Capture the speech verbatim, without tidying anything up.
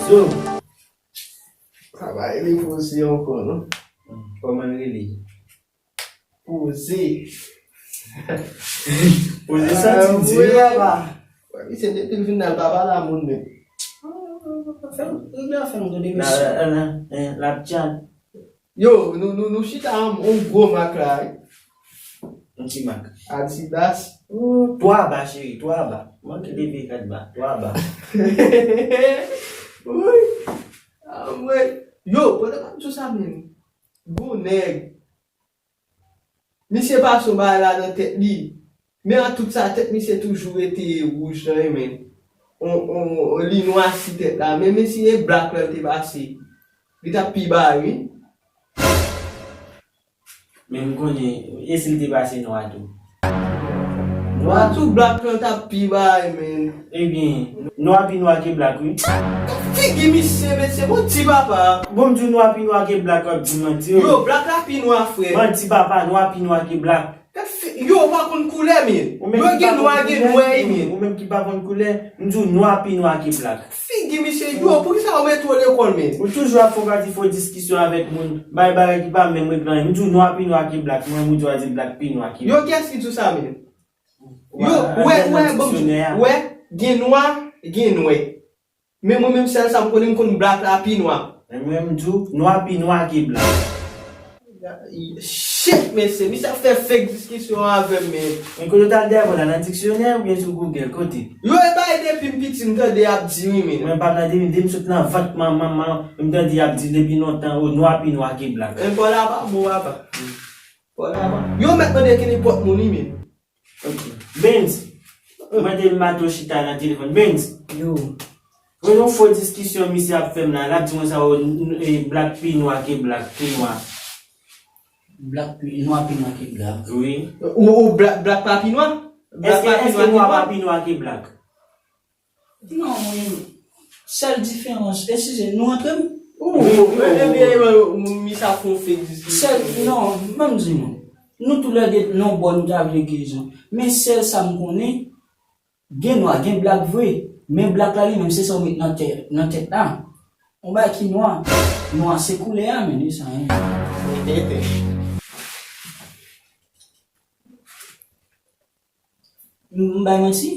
Yo, sa pa rele poze ankò, non? Kòman l rele? Poze. Poze santi di, papa. Wè, misye depi l vin la, l pa pale a moun menm. Fè m, fè m gade misye. La, la, la, eh, l ap tchat. Yo, nou, nou, nou chita an, on gwo mak la, wi. On ti mak. Adidas. Oh, twa ba, cheri, twa ba. Manke leve kat ba, twa ba. Wi. Ah, mwen. Yo, pandan m ap di w sa menm, gon nèg. Misye pase yon bagay la nan tèt li. Men an tout sa, tèt misye toujou rete wouj lan, wi, men. On, on, on li nwasi tèt la. Men, men si e blak lan te pase, li t ap pi bay, wi. Men m konnen, e si l te pase nwa tou? Nwa tou, blak lan t ap pi bay, men. Ebyen, nwa pi nwa ke blak, wi. Figi misye, mesye, bon ti papa. Bon, m di w nwa pi nwa ke blak, w ap di manti, wi. Yo, blak la pi nwa, frè. Manti, papa, nwa pi nwa ke blak. Gad fi-, yo, w pa konn koulè, men. Ou menm yo ki pa gen nwa, gen nwè, men. Ou menm ki pa konn koulè, m di w nwa pi nwa ke blak. Figi misye, yo, poukisa w mete w lekòl, men? Ou toujou ap fè yon pati fo diskisyon avèk moun, bay bagay ki pa menm regle anyen. M di w nwa pi nwa ke blak, mwen, m di w a di blak pi nwa ke blak. Yo, kiyès ki di w sa, men? Yo, wè, wè, bon, wè, gen nwa, gen nwè. Men mwen menm sèl sa m konnen, m konn blak la pi nwa. Men mwen m di w, nwa pi nwa ke blak. Shit, mesye, misye ap fè fake diskisyon avè m, men. Men kote w t al dèyè la nan diksyonè oubyen sou Google, kote? Yo, e bay depi m piti, m tande y ap di wi, men. Mwen pa m nan depi, depi m sot nan vant manman m, m tande y ap di depi lontan, o nwa pi nwa ke blak. Men pa w la pa bon, papa. Pa w la pa. Yo mèt mande ki nenpòt moun wi, men. Ok. Benz, mwen te mato chita nan telefòn. Benz. Yo. Mwen yon fo diskisyon misye ap fè m la. L ap di mwen sa, o, n-, n-, e, blak pi nwa ke blak, pi nwa. Blak pi nwa, pi nwa ke blak. Wi. Ou, ou blak, blak pa pi nwa? Blak pa pi nwa ke blak? Non, mwen, sèl diferans, eskize, nou antre m? Ou, ebyen, misye ap fè yon fake diskisyon. Sèl, non, ban m di nou. Nou toulède nan bò nou ta vle ke jan. Men sèl sa m konnen, gen nwa, gen blak vre. Men blak la li menm, se sa w met nan tè-, nan tèt la. Yon bagay ki nwa. Nwa se koulè a, men li sa, hein. M, m bay manti?